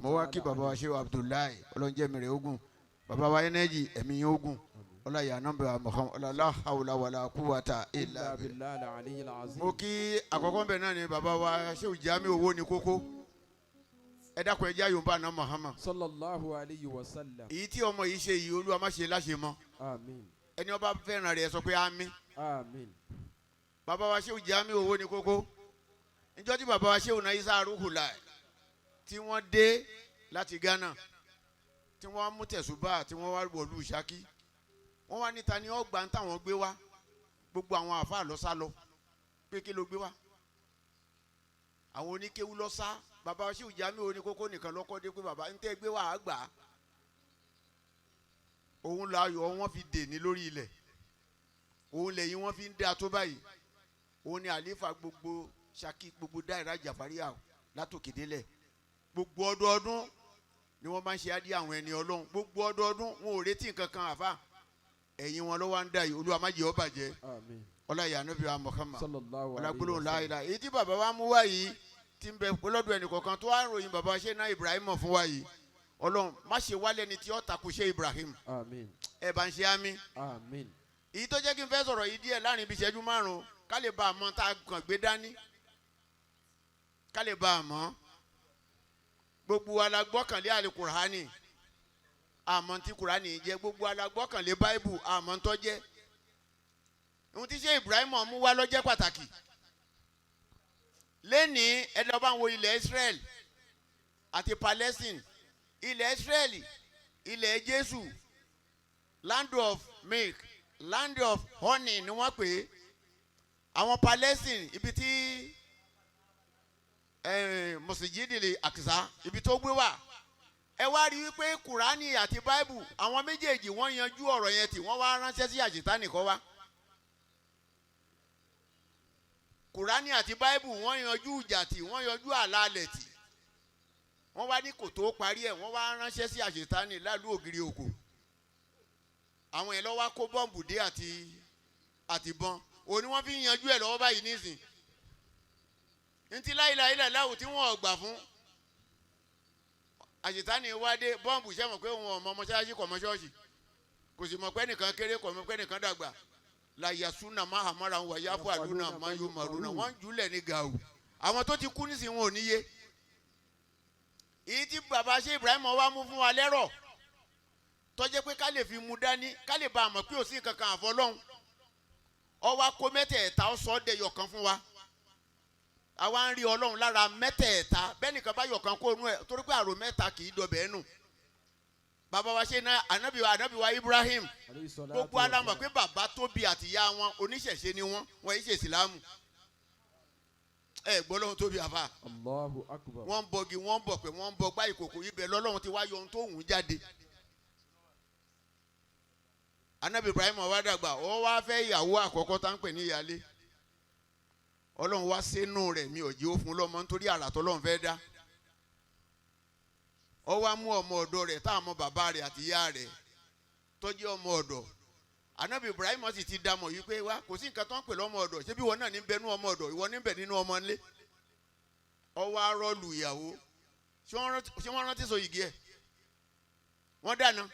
Mo wá kí ta'ala baba wa anhu. Ṣéwà Abdullahi, ọlọ́njẹ́ mi rẹ̀ ogun, baba wa ẹnẹ́jì ẹ̀mí yín ogun, ọláyà nọ́mbà Muhammad, ọlọ́lá hawla wàlà kúwàtà Illa ìlà. billahi al-aliyyil azim. Mo kí àkọ́kọ́ bẹ̀ náà ni baba wa Ṣéwù Jamiu, owó ni kókó. Ẹ dákun, ẹ jẹ́ àyùnbá náà Muhammad. Sallallahu alayhi wa sallam. Èyí tí ọmọ yìí ṣe yìí, Olúwa má ṣe láṣẹ mọ́. Amin. Ẹni ọba fẹ́ràn rẹ̀, sọ pé àmín. Amin. Baba wa Ṣéwù Jamiu, owó ni kókó. Níjọ́ tí baba wa Ṣéwù náà Isa Ruhula tí wọ́n dé láti Ghana, tí wọ́n mú tẹ̀sùbá, tí wọ́n wá wọ̀lú Ṣakí, wọ́n wá níta ní ọgbà ń táwọn gbé wá. Gbogbo àwọn àáfàá lọ sá lọ pé kí ló gbé wá. Àwọn oníkéwú lọ sá. Baba wa Ṣéwù Jamiu, owó ni kókó nìkan lọ́kọ́ dé pé baba ń tẹ́ gbé wá á gbà á. Òun la yọ wọ́n fi dè ní lórí ilẹ̀, òun lẹ́yìn wọ́n fi ń dá tó báyìí. Òun ni àléfà gbogbo Ṣakí, gbogbo dáìrá Jàfáríà látòkè délẹ̀. Gbogbo ọdọọdún ni wọ́n máa ń ṣe adé àwọn ẹni Ọlọ́run. Gbogbo ọdọọdún, wọn ò retí nǹkan kan. Àfa ẹ̀yìn wọn ló wá ń dá yìí. Olúwa má jẹ́ ó bàjẹ́. Amin. Ọláyà Ànábì wa Muhammad. Sallallahu alayhi Ọlágbólóhùn wa sallam. láìla. Èyí tí bàbá wa mú wá yìí tí ń bẹ lọ́dọ̀ ẹnì kọ̀ọ̀kan tó wá ń ròyìn bàbá ṣe ná Ibrahim fún wa yìí, Ọlọ́run má ṣe wálé ni tí ó takò ṣe Ibrahim. Amin. Ẹ bá ń ṣe àmín. Amin. Èyí tó jẹ́ kí n fẹ́ sọ̀rọ̀ yìí díẹ̀ láàrin ibi ìṣẹ́jú 5, ká lè bá a mọ̀ tá a kàn gbé dání, ká lè bá a mọ̀. Gbogbo wa la gbọ́kànlé àlè Kùránì, àmọ́ tí Kùránì jẹ́. Gbogbo wa la gbọ́kànlé Báíbù, àmọ́ tó jẹ́. Ohun tí ṣe Ibrahim mú wá ló jẹ́ pàtàkì lẹ́nìí. Ẹ lọ bá ń wo ilẹ̀ Israel àti Palestine. Ilẹ̀ Israel, ilẹ̀ Jésù, land of milk, land of honey ni wọ́n pè é. Àwọn Palestine, ibi tí Mùsùlùmí Àkìsà, ibi tó gbé wà. Ẹ wá rí i wípé Kùránì àti Báíbù, àwọn méjèèjì, wọ́n yanjú ọ̀rọ̀ yẹn tí wọ́n wá ránṣẹ́ sí àṣetánì kọ́ wá. Kùránì àti Báíbù, wọ́n yanjú ìjà tí wọ́n yanjú àlàálẹ̀ tì. Wọ́n wá ní kò tó parí ẹ̀, wọ́n wá ránṣẹ́ sí àṣetánì lálù ògiri òkò. Àwọn yẹn lọ́wọ́ kó bọ́ǹbù dé àti bọ́n òní wọ́n fi ń yanjú ẹ̀ lọ́wọ́ báyìí nísìn. Ntí láìláìlà láwù tí wọ́n gbà fún àṣetánì wá dé bọ́ǹbù. Sẹ́mọ̀ pé òun ọmọ mọ́ṣáláṣí kọ̀ mọ́ ṣọ́ọ̀ṣì, kò sì mọ̀ pé nìkan kéré, kọ̀ mọ̀ pé nìkan dàgbà. Làyàsúnà má hàmọ́ra wà yáfọ́ àlùnà má yóò màrúnà. Wọ́n ń júlẹ̀ ní gàù. Àwọn tó ti kú nísìnyí, wọn ò níye. Èyí tí bàbá ṣe Ibrahim wá mú fún wa lẹ́rọ̀ tó jẹ́ pé ká lè fi mu dání, ká lè bá a mọ̀ pé ò sí kankan àfọlọ́hún. Ó wá kó mẹ́tẹ̀ẹ̀ta, ó sọ ọ́ dẹyọ̀ kan fún wa. Àwa ń rí Ọlọ́run lára mẹ́tẹ̀ẹ̀ta. Bẹ́ẹ̀ nìkan bá yọ̀kan kó nú ẹ̀, torí pé àrò mẹ́ta kì í dọbẹ̀ nù. Bàbá wa ṣe náà, ànábì wa Ibrahim, Alayhi salatu gbogbo wa alamọ̀ salam. pé bàbá tó bí àtìyá wọn, oníṣẹ̀ṣe ni wọ́n, wọ́n yìí ṣe ìsìlámù. Ẹ gbọ́ lọ́hún tóbi, àfa. Allahu akbar. Wọ́n ń bọgi, wọ́n ń bọ̀ pé wọ́n ń bọ gbá ìkòkò. Ibẹ̀ lọ́lọ́run ti wá yọ ohun tó wù ú jáde. Anabi Ibrahim wá dàgbà, ó wá fẹ́ ìyàwó àkọ́kọ́ tá ń pè ní ìyálé. Ọlọ́run wá sínú rẹ̀, mi ò jí ó fún lọ́mọ nítorí àrà tọ́lọ́run fẹ́ dá. Ó wá mú ọmọ ọ̀dọ̀ rẹ̀, táwọn ọmọ bàbá rẹ̀ àti ìyá rẹ̀ tó jẹ́ ọmọ ọ̀dọ̀. Anabi Ibrahim sì ti dá mọ̀ yìí pé wá, kò sí nǹkan tó ń pè lọ́mọ ọ̀dọ̀. Ṣé bí ìwọ náà ní bẹ nú ọmọ ọ̀dọ̀, ìwọ ní bẹ nínú ọmọ ńlé. Ó wá rọ́ọ̀lù ìyàwó. Ṣé wọ́n rántí so igi ẹ̀? Wọ́n dáná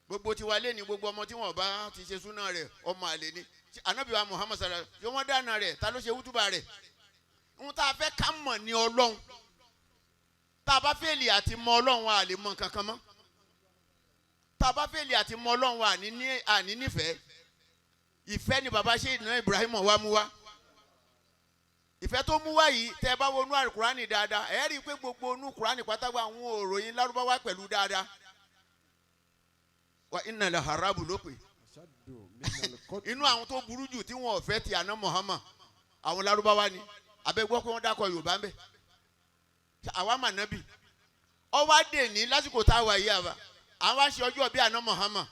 gbogbo tiwa lé ní. Gbogbo ọmọ tí wọ́n bá ti ṣe súná rẹ̀, ọmọ àlè ni. Anabi wa Muhammad sallallahu, ṣé wọ́n dáná rẹ̀? Ta ló ṣe wútúbà rẹ̀? Ń tá a fẹ́ ká mọ̀ ní Ọlọ́run. Tá a bá fail àti mọ Ọlọ́run, a lè mọ nǹkan kan mọ́. Tá a bá fail àti mọ Ọlọ́run, àní ní àní nífẹ̀ẹ́. Ìfẹ́ ni baba ṣe ìdùnnú Ibrahim wa mú wá. Ìfẹ́ tó mú wá yìí, tẹ́ ẹ bá wo inú àlùkùránì dáadáa, ẹ rí i pé gbogbo inú kùránì pátákó, àwọn òròyìn lárúbáwá pẹ̀lú dáadáa wa iná lè harabu ló pè. Ashaddu minal qatl. Inú àwọn tó burú jù tí wọn ò fẹ́ ti àná Muhammad, àwọn lárúbáwá ni. Abẹ́gbọ́ pé wọ́n dákọ̀ Yorùbá ń bẹ̀, àwa mà nábì. Ọwọ́ adé ní lásìkò tá a wà yìí, àbá àwọn aṣọ ọjọ́ bíi àná Muhammad.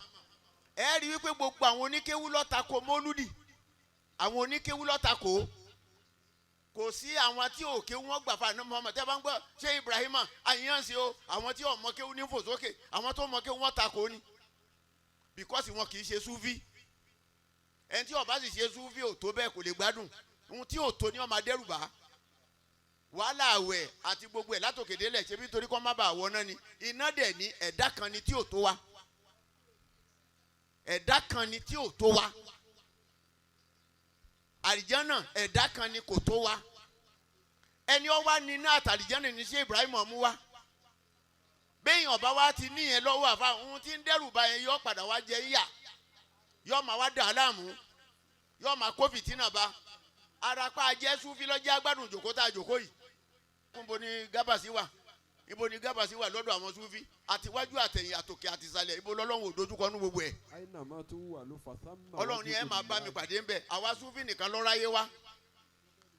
Ẹ rí i wípé gbogbo àwọn oníkéwú ló tako mólúdì. Àwọn oníkéwú ló tako. Kò sí àwọn tí ò kéwú, wọn gbà fún àná Muhammad. Tẹ́ bá ń gbọ́ ṣé Ibrahima àyànṣe o, àwọn tí ò mọ kéwú ní fò sókè. Àwọn tó mọ kéwú, wọn tako ni, because wọn kì í ṣe súfì. Ẹni tí ó bá sì ṣe súfì ò tó bẹ́ẹ̀, kò lè gbádùn. Ohun tí ò tó ni wọ́n máa dẹ́rù bá. Wàhálà àwẹ̀ àti gbogbo ẹ̀ látòkè délẹ̀ ṣebí torí kọ́ má bàa wọ náà ni. Iná dẹ̀ ní ẹ̀dá kan ni tí ò tó wa. Ẹ̀dá kan ni tí ò tó wa. Àlìjánà ẹ̀dá kan ni kò tó wa. Ẹni ó wá ní iná àtàlìjánà ní ṣé Ibrahim mú wa. Béèyàn ọba wa ti níyẹn lọ́wọ́ àfa ohun tí ń dẹ́rù ba yẹn yọ padà wá jẹ yíyà. Yọ máa wá dà á láàmú. Yọ máa kó fìtínà bá. Arapa jẹ́ Súfí lọ́jẹ́ agbádùn jòkó tá a jòkó yìí. Níbo ni Gábàsí wà? Ibo ni Gábàsí wà lọ́dọ̀ àwọn Súfí? Àtiwájú àtẹ̀yìn àtòkè àtìsàlẹ̀ ibo lọ́lọ́run ò dojúkọ nú gbogbo ẹ̀. Aina ma tuwallu fathamma Ọlọ́run ni ẹ máa bá mi wajhullah. pàdé ń bẹ̀. Àwa Súfí nìkan ló ráyé wá.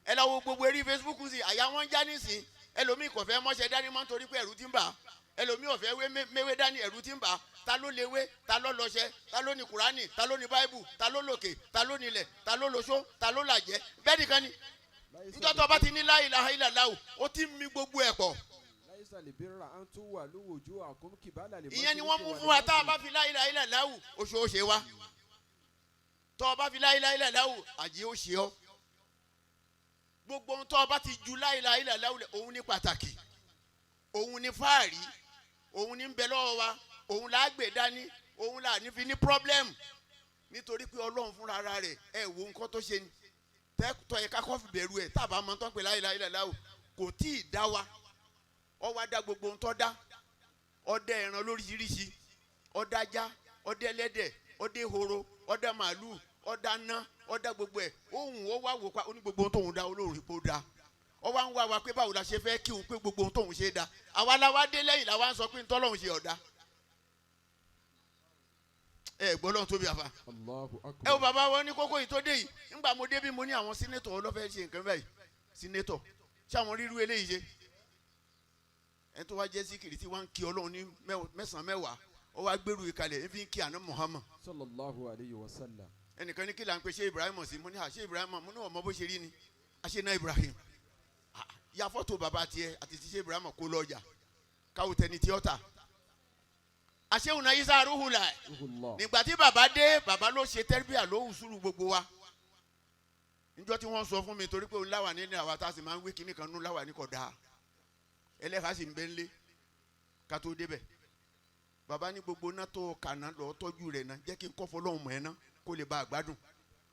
Ẹ lọ wo gbogbo eré Facebook sí àyà wọn ń já nísìn. Ẹlòmíì kò fẹ́ mọ́ṣẹ́ dání mọ́ nítorí pé ẹ̀rù ti ń bà á. Ẹlòmíì ò fẹ́ wé méwé dání ẹ̀rù ti ń bà á. Ta ló léwé? Ta ló lọṣẹ? Ta ló ní Kùránì? Ta ló ní Báíbù? Ta ló lòkè? Ta ló nílẹ̀? Ta ló lóṣó? Ta ló làjẹ́? Bẹ́ẹ̀ nìkan ni. Níjọ́ tó bá ti ní la ilaha illallah ó ti ń mi gbogbo ẹ̀ pọ̀. Laisa libirra an tuwallu wujuhakum qibala Ìyẹn ni wọ́n mú fún wa tá a bá fi la ilaha illallah oṣù ó ṣe wa. Tó o bá fi la ilaha illallah àjẹ́ ó ṣe ọ́. Gbogbo ohun tó o bá ti ju la ilaha illallah lẹ̀ òun ní pàtàkì. Òun ní fáàrí. Òun ní ń bẹ lọ́wọ́ wa. Òun là á gbé dání. Òun là á ní fi ní pírọ́blẹ́mù. Nítorí pé Ọlọ́run fúnra ara rẹ̀ ẹ wo nǹkan tó ṣe ni. Tọ́ ẹ ká kọ́ fi bẹ̀rù ẹ̀ tá a bá mọ tán pé la ilaha illallah kò tí ì dá wa. Ó wá dá gbogbo ohun tó dá. Ọdẹ ẹran lóríṣiríṣi, ọdẹ ajá, ọdẹ ẹlẹ́dẹ̀, ọdẹ ehoro, ọdẹ màálù, ọdẹ aná, ọdẹ gbogbo ẹ̀. Òun ó wá wò pa ó ní gbogbo ohun tóun dá olóòrùn ipò dá. Ó wá ń wá wa pé báwo la ṣe fẹ́ kí òun pé gbogbo ohun tóun ṣe dá. Àwa la wá dé lẹ́yìn la wá ń sọ pé ntọ́lọ́hun ṣe ọ̀dá. Ẹ gbọ́ lọ́hun tóbi àfa. Allahu Ẹ wo akbar. bàbá wọn ní kókó yìí tó dé yìí. Ńgbà mo dé bí mo ní àwọn sínétọ̀ ọlọ́fẹ́ ṣe nǹkan báyìí. Sínétọ̀ ṣé àwọn rírú eléyìí ṣe? Ẹni tó wá jẹ́ síkìrì tí wọ́n ń kí Ọlọ́run ní mẹ́sàn-án mẹ́wàá ó wá gbèrú ìkalẹ̀ ń fi ń kí àná Muhammad. Sallallahu alayhi wa sallam. Ẹnìkan ní kí là ń pe ṣé Ibrahim sí mo ní àṣé Ibrahim mo ní ọmọ bó ṣe rí ni àṣé náà Ibrahim. Ya fọ́tò bàbá tiẹ̀ àti ti ṣé Ibrahim kó lọ́jà káwọ́ tẹni tí ó ta. Àṣéhùn náà Isa ruhula. Ruhullah. Nígbà tí bàbá dé bàbá ló ṣe tẹ́rìbíà ló hùsùlù gbogbo wa. Níjọ́ tí wọ́n sọ fún mi torí pé òun láwà ní àwa tá a sì máa ń wé kinní kan nú láwà ní kò dáa. Ẹlẹ́fà sì ń bẹ́ ńlé ká tó débẹ̀. Bàbá ní gbogbo iná tó kàná lọ tọ́jú rẹ̀ náà jẹ́ kí n kọ́ fọlọ́hún mọ̀ ẹ́ ná kó lè ba àgbádùn.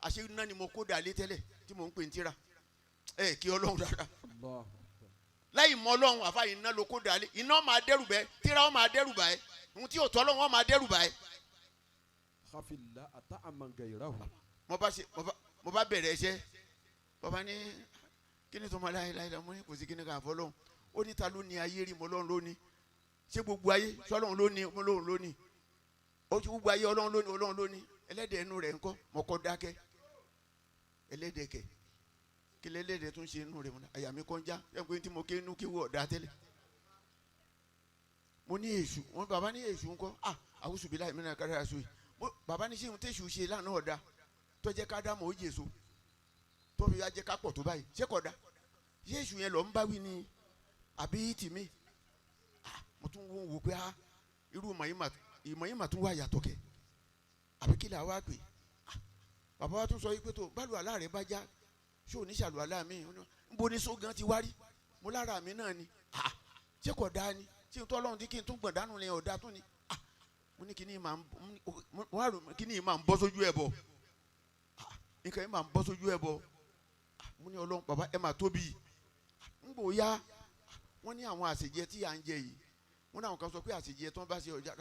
Àṣé iná ni mo kó dà lé tẹ́lẹ̀ tí mò ń pè ní tíra. Ẹ kí Ọlọ́run dára. Allahu akbar. Láì mọ Ọlọ́run àfa iná ló kó dà lé. Iná máa dẹ́rù bẹ́ tíra ó máa dẹ́rù bà ẹ́. Ohun tí ò tọ́ Ọlọ́run ó máa dẹ́rù bà ẹ́. Khafillah ata'aman ghayrahu. Mo bá bẹ̀rẹ̀ iṣẹ́. Bàbá ní kí ni tó máa láyé láyé mo ní kò sí kí ni ká fọlọ́hún. Ó ní ta ló ní ayé rí mo lọ́run ló ní. Ṣé gbogbo ayé ṣọlọ́run ló ní mo lóhun ló ní. Ó ti gbogbo ayé Ọlọ́run ló ní Ọlọ́run ló ní. Ẹlẹ́dẹ̀ inú rẹ̀ ńkọ́ mo kọ́ dákẹ́. Ẹlẹ́dẹ̀ kẹ̀ kí lẹ́lẹ́dẹ̀ tún ṣe inú rẹ̀ mo ní àyà mi kọ́ ń já ẹ̀ pé tí mo ké inú kí wọ́ ọ̀dà tẹ́lẹ̀. Mo ní èṣù wọn bàbá ní èṣù ńkọ́ ah àwùsù bí láì mìíràn kárí aṣọ yìí. Bàbá ní ṣé ohun téṣù ṣe lánàá ọ̀dà tó jẹ́ ká dámọ̀ ó jèso tó fi wá jẹ́ ká pọ̀ tó báyìí ṣé kò dá ṣé èṣù yẹn lọ ń bá wí ni àbí tìmí. Mo tún wò pé irú ìmọ̀ yìí mà tún wà yàtọ̀ kẹ̀ àbí kí là wá pè. Bàbá wa tún sọ yìí pé tó bálù àlá rẹ̀ bá já ṣé ò ní ṣàlù àlá mi ń bo ní sógan ti wá rí mo lára mi náà ni ṣé kò dá ni ṣé tó Ọlọ́run tí kí n tún gbọ̀n dánú ni ọ̀dà tún ni. Mo ní kíní máa ń bọ́ sójú ẹ̀ bọ̀ nǹkan yìí máa ń bọ́ sójú ẹ̀ bọ̀. Mo ní Ọlọ́run bàbá ẹ máa tóbi. Ń gbò ya wọ́n ní àwọn àṣejẹ tí à ń jẹ yìí wọ́n ní àwọn kan sọ pé àṣejẹ tó ń bá ṣe ọjà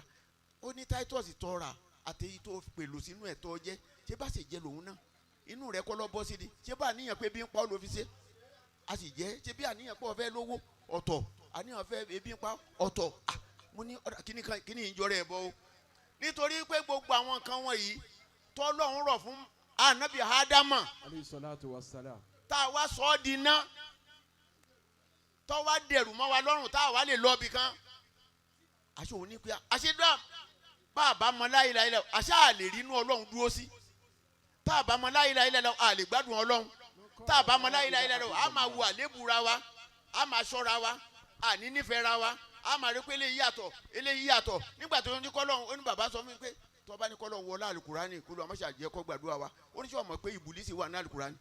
ó ní Titus tọ́ra àti èyí tó pèlò sínú ẹ̀ tó jẹ́ ṣé bá ṣe jẹ lòun náà inú rẹ̀ kọ́ lọ́ bọ́ sí ni ṣé bá àníyàn pé bí ń pa ọ́ ló fi ṣe a sì jẹ́ ṣé bí àníyàn pé ó fẹ́ lówó ọ̀tọ̀ àníyàn fẹ́ ebi ń pa ọ̀tọ̀. Mo ní ọ̀dà kíní kan kíní ìjọ rẹ̀ bọ́ o nítorí pé gbogbo àwọn nǹkan wọ̀nyí tọ́lọ́run rọ̀ fún Ànábì Ádámà Alayhi salatu wassalam. tá a wá sọ ọ́ di iná tọ́ wá dẹ̀rù mọ́ wa lọ́rùn tá a wá lè lọ ibì kan. Àṣé òun ní pé àṣé dá bá a bá mọ la ilaha illallah àṣé a lè rí inú Ọlọ́run dúró sí. Tá a bá mọ la ilaha illallah a lè gbádùn Ọlọ́run. Tá a bá mọ la ilaha illallah a máa wo àlébù ra wa a máa ṣọ́ra wa a ní nífẹ̀ẹ́ ra wa a máa rí pé eléyìí yàtọ̀ eléyìí yàtọ̀. Nígbà tó ní kọ́lọ́run ó ní bàbá sọ fún mi pé tó bá ní kọ́lọ́run wọlé àlùkùránì kó ló àmọ́ ṣàjẹ́ kó gbàdúrà wa. Ó ní sọ mọ̀ pé ìbùlísì wà ní àlùkùránì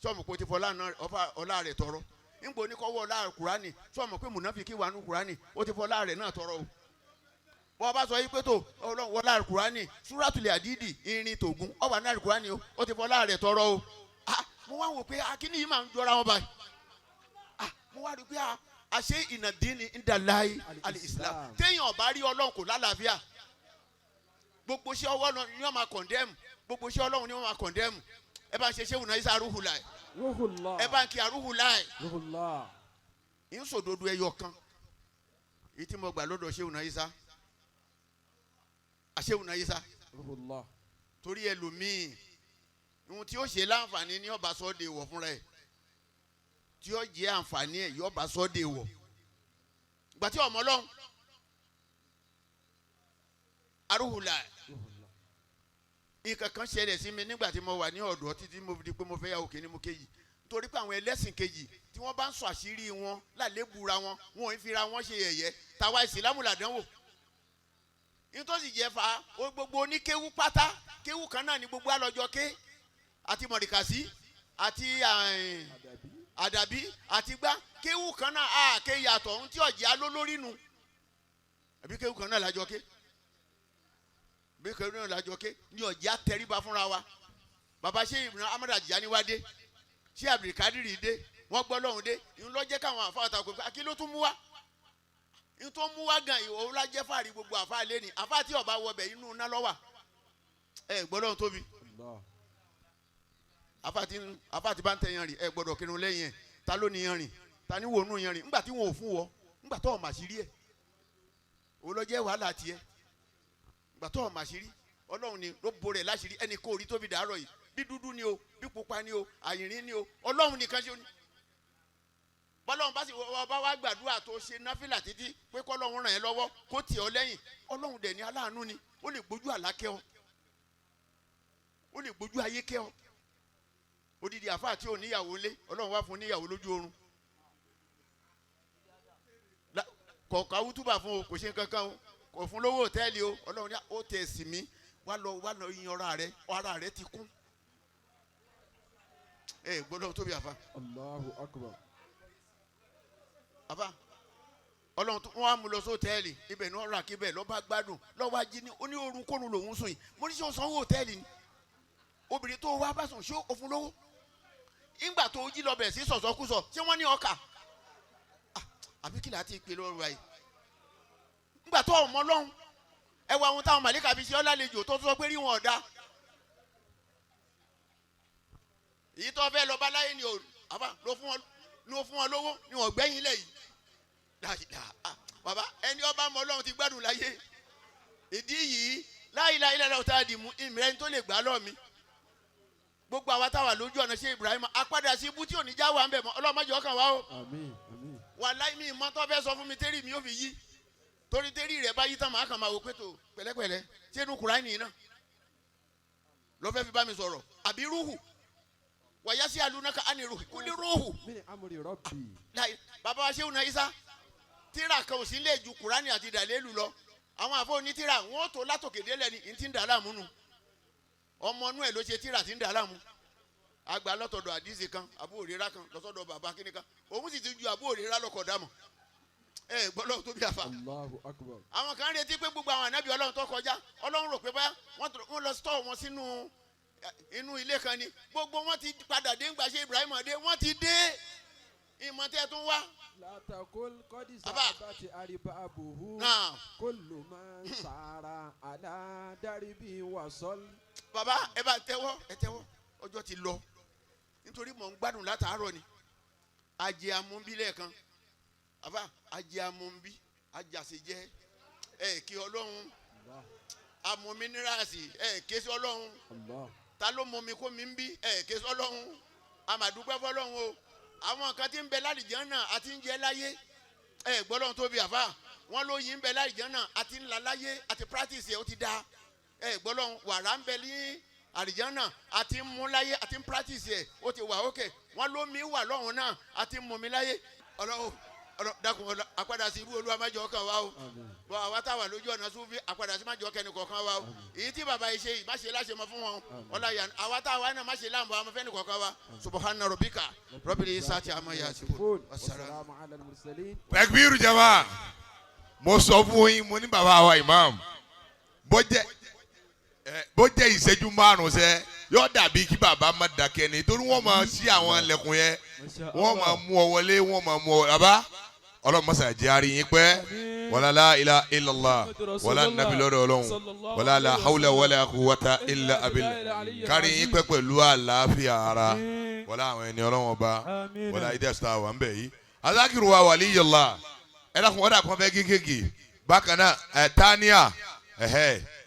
sọ mọ̀ pé o ti fọlá rẹ̀ tọrọ. Ńgbò ní kọ́wọ́ ọlá Kùránì sọ ma pé mùnáfíkí wà nù Kùránì, ó ti fọlá rẹ̀ náà tọrọ o. Bọ́ ọba sọ yìí pé tó Ọlọ́run wọlá Kùránì, súrátùlẹ̀ àdídì irin tògún ọwà náà Kùránì o, ó ti fọlá rẹ̀ tọrọ o. Ah, mo wá wò pé akíní yìí máa ń jọra wọn báyìí. Ah, mo wá rí i pé àṣé ìnàdínní ń dà láyé alìsílám. Téèyàn ọba rí Ọlọ́run kò lálàáfíà. Gbogbo iṣẹ́ ọwọ́ ni wọ́n máa condemn, gbogbo iṣẹ́ Ọlọ́run ni wọ́n máa condemn. Ẹ bá ń ṣe ṣéwù náà isa arúhùláì. Ruhullah. Ẹ bá ń kí arúhùláì. Ruhullah. Ń sòdodo ẹyọ kan èyí tí mo gbà lọ́dọ̀ ṣéwù náà isa, àṣéwù náà isa. Ruhullah. Torí ẹlòmíì, ohun tí ó ṣe láǹfààní ní ọba sọ́ọ́dẹ̀ wọ̀ fúnra ẹ̀, tí ó jẹ́ àǹfààní ẹ̀ yọba sọ́ọ́dẹ̀ wọ̀ ìgbà tí ọmọ Ọlọ́run arúhùláì. Ruhullah. Nǹkan kan ṣẹlẹ̀ sí mi nígbà tí mo wà ní ọ̀dọ́ títí mo fi di pé mo fẹ́ yàwó kìíní mo kejì, torí pé àwọn ẹlẹ́sìn kejì tí wọ́n bá ń sọ àṣírí wọn lálébùra wọn, wọn ò ń fira wọn ṣe yẹ̀yẹ́. Tàwa ìsìlámù làdánwò nítòsí jẹ́ fa o. Gbogbo oníkéwú pátá, kéwú kan náà ni gbogbo àlọ́jọ ké, àti mọ̀rìkàsí àti Àdàbí. àdàbí àti gbá, kéwú kan náà á ké yàtọ̀ ohun tí ọ̀jẹ̀ á ló lórí nu. Àbí kéwú kan náà lájọ ké, bí kéwú náà lájọ ké ní ọ̀jẹ̀ á tẹríba fúnra wa. Bàbá ṣé Ibn Ahmad Tijani wá dé, ṣé Abdulkadir dé, wọ́n gbọ́ lọ́hùn dé. Ìhun ló jẹ́ káwọn àfa àtàkùn pé kí ló tún mú wá? Ìhun tó mú wá gan, òun la jẹ́ fàárí gbogbo àfa lé ní àfa tí ọba wọbẹ̀ inú iná lọ́wà. Ẹ gbọ́ lọ́hùn tóbi. Allah. Àfa tí bá ń tẹ yan rìn, ẹ gbọ́dọ̀ kírun lẹ́yìn ẹ̀. Ta ló ní yan rìn? Ta ní wònú yan rìn? Ńgbà tí wọn ò fún wọ, ńgbà tó ọ̀ màṣírí ẹ̀, òun ló jẹ́ wàhálà tiẹ̀. Ńgbà tó ọ̀ màṣírí Ọlọ́run ni ló bo rẹ̀ láṣìírí. Ẹnì kò rí tóbi dàárọ̀ yìí, bí dúdú ni o, bí pupa ni o, àyìnrín ni o, Ọlọ́run nìkan ṣe ni. Bọ́lọ́run bá sì wọ́n bá wá gbàdúrà tó ṣe náfìlà títí pé kọ́lọ́run ràn ẹ́ lọ́wọ́ kó tì ọ́ lẹ́yìn, Ọlọ́run dẹ̀ ní aláàánú ni, ó lè gbójú àlá kẹ́ ọ, ó lè gbójú ayé kẹ́ ọ. Odidi àfáà tí ò níyàwó lé, Ọlọ́run wá fún níyàwó lójú oorun. Kọ̀ọ̀kan awútúbà fún o, kò ṣe nǹkan kan o, kò fún lówó òtẹ́ẹ̀lì o. Ọlọ́run ní ó tẹ̀ sí mi wá lọ, wá lọ yan ara rẹ, ara rẹ ti kún. Ẹ gbọ́dọ̀ tóbi àfa. Allahu akbar. Àfa Ọlọ́run tó wọ́n á mú lọ sóòtẹ́ẹ̀lì, ibẹ̀ ní ọ̀rọ̀ àkíbẹ̀ lọ́ba gbádùn lọ́wọ́ ají ní ó ní oorun kóorun lòún sùn yìí. Mo ní ṣé o sanwó òtẹ́ẹ̀lì ni? Obìnrin tó wá bá sùn, ṣé o fún lówó? Ńgbà tó jí lọ bẹ̀ sí sọ̀sọ́kúsọ, ṣé wọ́n ní ọkà? Àbí kí láti pè lọ́rùn báyìí? Ńgbà tó ọmọ Ọlọ́run, ẹ wo àwọn táwọn màlíkà fi ṣe ọ́ lálejò tó sọ pé rí wọn ọ̀dà. Èyí tó fẹ́ lọ bá láyé ni o, àbá ló fún wọn, ló fún wọn lówó ni wọ́n gbẹ́yìn lẹ̀ yìí. Dáadáa bàbá, ẹni ọba mọ Ọlọ́run ti gbádùn láyé. Ìdí yìí láìláì lẹ́la ọ̀tá àdìmú ìmìrẹ́ni tó lè gbà lọ́ mi. Gbogbo àwa táwa lójú ọ̀nà ṣé Ibrahim apádà sí ibú tí ò ní já wa ń bẹ̀ mọ́, Ọlọ́run má jẹ́ ọkàn wa o. Àmín. Àmín. Wàláhì mi ìmọ̀ tó fẹ́ sọ fún mi tẹ́rì mi ò fi yí, torí tẹ́rì rẹ̀ bá yí tán màá kàn máa wò pé tó pẹ̀lẹ́pẹ̀lẹ́ ṣé inú Kùránì yìí náà lọ́fẹ́ fi bá mi sọ̀rọ̀ àbí rúhù wàyá sí alúnáka á ní rúhù kú ní rúhù. Min amri rabbi. Láì bàbá wa ṣéwù náà Isa, tíra kan ò sí lè ju Kùránì àti dàlélù lọ. Àwọn àfọ onítìrà wọn ò tó látòkè délẹ̀ ni n ti ń dà láàmú nu. Ọmọ inú ẹ̀ ló ṣe tíra ti ń dà láàmú. Àgbà lọ́tọ̀dọ̀ àdìsí kan, àbúrò rírà kan lọ́sọ̀dọ̀ bàbá kíní kan, òun sì ti ju àbúrò rírà lọ́kọ̀ dàmọ̀. Ẹ gbọ́dọ̀ tó bí àfà. Allahu akbar. Àwọn kan retí pé gbogbo àwọn ànábì Ọlọ́run tó kọjá, Ọlọ́run rò pé báyà wọ́n lọ stọ̀ wọn sínú inú ilé kan ni. Gbogbo wọn ti padà dé ńgbà ṣe Ibrahim dé, wọ́n ti dé. Ìmọ̀ tẹ́ tún wá. Látàkùn kọ́dí Bàbá. sábà ti àríbá àbòhù. Náà. Kólù máa ń sàrà àdádárí wà sọ́l. Bàbá ẹ bá tẹ́wọ́, ẹ tẹ́wọ́, ọjọ́ ti lọ nítorí mò ń gbádùn látàárọ̀ ni. Ajé amúnbí lẹ́ẹ̀kan, àbá ajé amúnbí ajàsèjẹ ẹ kí Ọlọ́run. Allah. Amú mínírààsì ẹ ké sí Ọlọ́run. Allah. Ta ló mọ mi kó mi ń bí ẹ ké sí Ọlọ́run. Àmàdúpẹ́ fọlọ́run o. Àwọn kan tí ń bẹ lálìjẹ́ náà àti ń jẹ láyé. Ẹ gbọ́ lọ́run tóbi àfà. Wọ́n ló yin ń bẹ lálìjẹ́ náà àti ń la láyé àti practice ẹ̀ ó ti da. Ẹ gbọ́ lọ́run, wàrà ń bẹ ní àlìjẹ́ náà àti ń mú láyé àti ń practice ẹ̀ ó ti wà ókè. Wọ́n ló mi wà lọ́run náà àti ń mú mi láyé. Ọlọ́run Dákun, àpadà sí ibú, Olúwa má jẹ́ ọkàn wa o. Bọ́ àwa táwa lójú ọ̀nà Súfì, àpadà sí má jẹ́ ọkàn ẹnì kọ̀ọ̀kan wa o. Èyí tí bàbá yìí ṣe yìí, má ṣe láṣẹ mọ́ fún wọn. Ọlá yà àwa táwa náà, má ṣe láǹbọ̀ àwọn fẹ́ni kọ̀ọ̀kan wa. Subhana rabbika rabbil izzati amma yasifun wassalam. والسلام على المرسلين. Takbiru jama. Mo sọ fún yín, mo ní bàbá wa imam, bó jẹ́ ìṣẹ́jú 5 sẹ́, yóò dàbí kí bàbá má dákẹ́ ni, torí wọ́n máa ṣí àwọn ilẹ̀kùn yẹn, wọ́n máa mú ọ wọlé, wọ́n máa mú ọ. Bàbá, ọlọ́mọṣà jẹ́ àárín yín pẹ́. Wala la ilaha illallah, wala nabi lọ́dọ̀ Ọlọ́run, wala la hawla wala quwwata illa billah. Kárí yín pẹ́ pẹ̀lú àlàáfíà ara, wala àwọn ẹni Ọlọ́run ọba, wala ìdí ẹ̀sán àwọn bẹ̀ yìí. Azakiru wa waliyullah, ẹ dákun, ọ̀dà kan fẹ́ kéékèèké bákan náà ẹ̀ tania ẹ̀hẹ́.